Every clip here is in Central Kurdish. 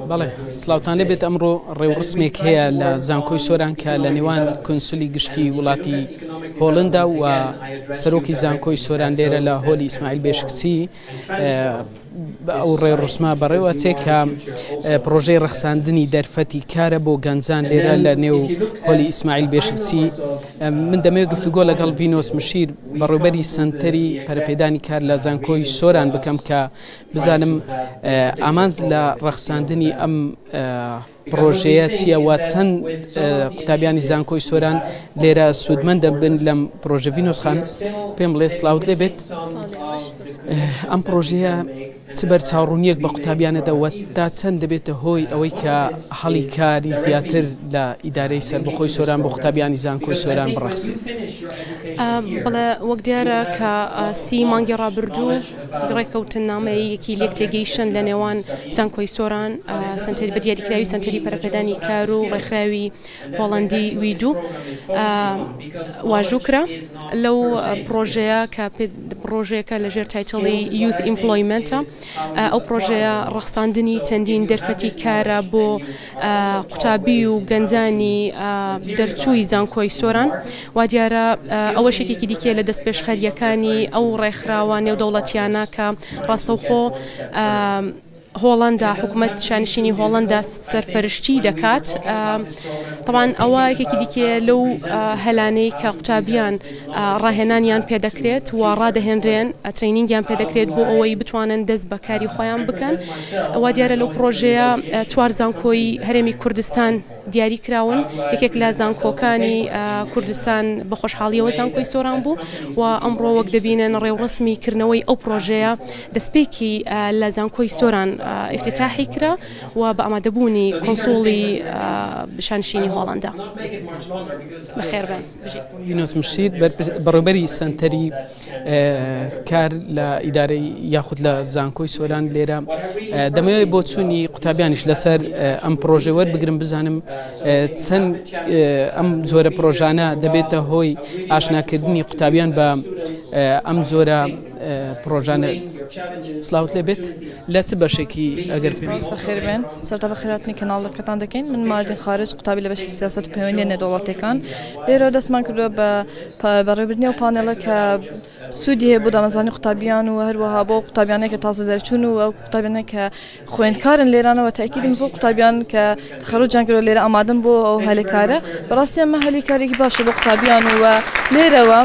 بەڵێ سڵاوتان لێبێت ئەمڕۆ ڕێوڕسمێک هەیە لە زانکۆی سۆران کە لە نێوان کنسولی گشتی وڵاتی هۆڵندا و سەرۆکی زانکۆی سۆران لێرە لە هۆلی ئیسماعیل بێشکچی ئەو ڕێڕسمە بەڕێوەچێ کە پرۆژەی ڕەخساندنی دەرفەتی کارە بۆ گەنجان لێرە لە نێو هۆلی ئیسماعیل بێشکچی من دەمەوێت گفتوگۆ لەگەڵ ڤینۆس مشیر بەڕێوبەری سنتەری پەرەپێدانی کار لە زانکۆی سۆران بکەم کە بزانم ئامانج لە ڕەخساندنی ئەم پڕۆژەیە چییە و چەند قوتابیانی زانکۆی سۆران لێرە سوودمەند دەبن لەم پڕۆژە ڤینۆس خان پێم بڵێ سلااوت لێ بێت ئەم پڕۆژەیە چ بەرچاوڕوونیەک بە قوتابیانە دەوە تا چەند دەبێتە هۆی ئەوەی کە هەڵی کاری زیاتر لە ئیدارەی سەربەخۆی سۆران بۆ قوتابیانی زانکۆی سۆران بڕەخسێت؟ بەڵێ وەک دیارە کە سی مانگی ڕابردوو ڕێککەوتننامەیەکی لێکتێگەیشتن لە نێوان زانکۆی سۆران سەنتەری بە دیاریکراوی سەنتەری پەرەپێدانی کار و ڕێکخراوی هۆڵەندی ویدو واژوو کرا لەو پڕۆژەیە کە پڕۆژەیەکە لە ژێر title ی Youth Employment ە ئەو پڕۆژەیە ڕەخساندنی چەندین دەرفەتی کارە بۆ قوتابی و گەنجانی دەرچووی زانکۆی سۆران وا دیارە ئەوەش یەکێکی دیکەیە لە دەستپێشخەرییەکانی ئەو ڕێکخراوە نێودەوڵەتییانە کە ڕاستەوخۆ هۆڵەندا حکومەت شانشینی هۆڵەندا سەرپەرشتی دەکات تەبعەن ئەوە یەکێکی دیکەیە لەو هەلانەی کە قوتابیان ڕاهێنانیان پێدەکرێت و ڕادەهێنرێن training یان پێدەکرێت بۆ ئەوەی بتوانن دەست بە کاری خۆیان بکەن وا دیارە لەو پڕۆژەیە چوار زانکۆی هەرێمی کوردستان دیاری کراون، یەکێک لە زانکۆکانی کوردستان بە خۆشحاڵیەوە زانکۆی سۆران بوو و ئەمڕۆ وەک دەبینن ڕێوڕەسمی کردنەوەی ئەو پڕۆژەیە دەستپێکی لە زانکۆی سۆران ئیفتتاحی کرا و بە ئامادەبوونی کونسوڵی شانشینی هۆڵەندا. بەخێربێن. بژی. یونس مشیر بەڕێوبەری سەنتەری کار لە ئیدارەی یاخود لە زانکۆی سۆران لێرە دەمەوێت بۆچوونی قوتابیانیش لەسەر ئەم پرۆژە وەربگرم بزانم چەند ئەم جۆرە پرۆژانە دەبێتە هۆی ئاشناکردنی قوتابیان بە ئەم جۆرە پرۆژانە سلااوت لێ بێت لە چ بەشێکی ئەگەر پێ بەخێربێن سەرتا بەخێراتنی کەناڵەکەتان دەکەین من ماردین خارج قوتابی لە بەشی سیاست پەیوەندی نێودەوڵەتیەکان لێرە دەستمان کردووە بە بەڕێوەبردنی ئەو پانێڵە کە سوودی هەیە بۆ دامەزرانی قوتابیان و هەروەها بۆ قوتابیانێک کە تازە دەرچوون و ئەو قوتابیانە کە خوێندکارن لێرانەوە تاکیدم زۆر قوتابیان کە تەخەروجیان کردووە لێرە ئامادەن بۆ ئەو هەلکارە بەڕاستی ئەمە هەلی کارێکی باشە بۆ قوتابیان و لێرەوە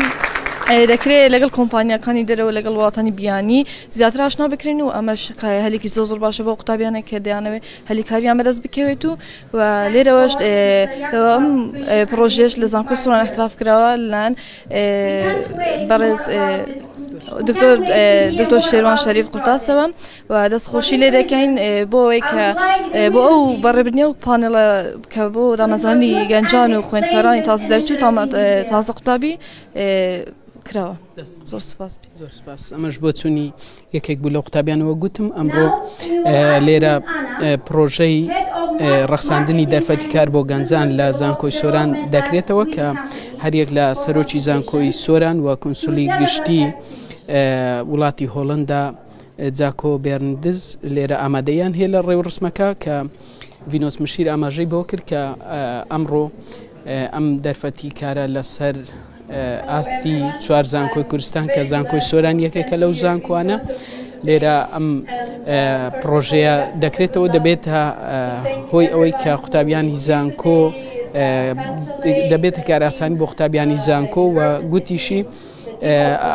دەکرێت لەگەڵ کۆمپانیاکانی دەرەوە لەگەڵ وڵاتانی بیانی زیاتر ئاشنا بکرێن و ئەمەش هەلێکی زۆر زۆر باشە بۆ قوتابیانێک کە دەیانەوێت هەلیکاریان بەدەست بکەوێت و و لێرەوەش ئەم پڕۆژەیەش لە زانکۆی سۆران احتراف کراوە لەلایەن بەڕێز دکتۆر دکتۆر شێروان شەریف قورتاسەوە و دەست خۆشی لێ دەکەین بۆ ئەوەی کە بۆ ئەو بەڕێبردنی و پانێڵە کە بۆ دامەزرانی گەنجان و خوێندکارانی تازە دەرچوو تازە قوتابی کراوە زۆر سپاس زۆر سپاس ئەمەش بۆچوونی یەکێک بوو لە قوتابیانەوە گوتم ئەمڕۆ لێرە پرۆژەی ڕەخساندنی دەرفەتی کار بۆ گەنجان لە زانکۆی سۆران دەکرێتەوە کە هەریەک لە سەرۆکی زانکۆی سۆران و کنسولی گشتی وڵاتی هۆڵندا جاکۆ بێرندز لێرە ئامادەیان هەیە لە ڕێوڕسمەکە کە ڤینۆس مشیر ئاماژەی بۆ کرد کە ئەمڕۆ ئەم دەرفەتی کارە لەسەر ئاستی چوار زانکۆی کوردستان کە زانکۆی سۆران یەکێکە لەو زانکۆانە لێرە ئەم پرۆژەیە دەکرێتەوە دەبێتە هۆی ئەوەی کە قوتابیانی زانکۆ دەبێتە کارئاسانی بۆ قوتابیانی زانکۆ و گوتیشی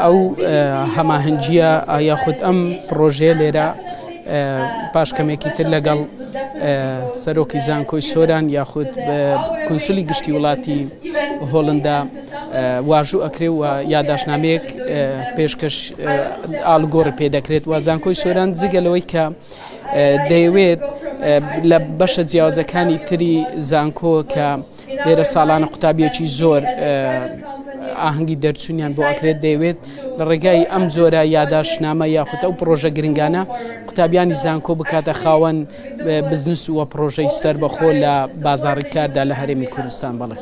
ئەو هەماهەنگییە یاخود ئەم پڕۆژەیە لێرە پاش کەمێکی تر لەگەڵ سەرۆکی زانکۆی سۆران یاخود کنسولی گشتی وڵاتی هۆڵندا واژوو ئەکرێ و یاداشنامەیەک پێشکەش ئاڵگۆڕی پێ دەکرێت و زانکۆی سۆران جگە لەوەی کە دەیەوێت لە بەشە جیاوازەکانی تری زانکۆ کە لێرە ساڵانە قوتابیەکی زۆر ئاهەنگی دەرچوونیان بۆ ئەکرێت دەیەوێت لە ڕێگای ئەم جۆرە یاداشتنامە یاخود ئەو پرۆژە گرنگانە قوتابیانی زانکۆ بکاتە خاوەن بزنس و پرۆژەی سەربەخۆ لە بازاڕی کاردا لە هەرێمی کوردستان بەڵێ.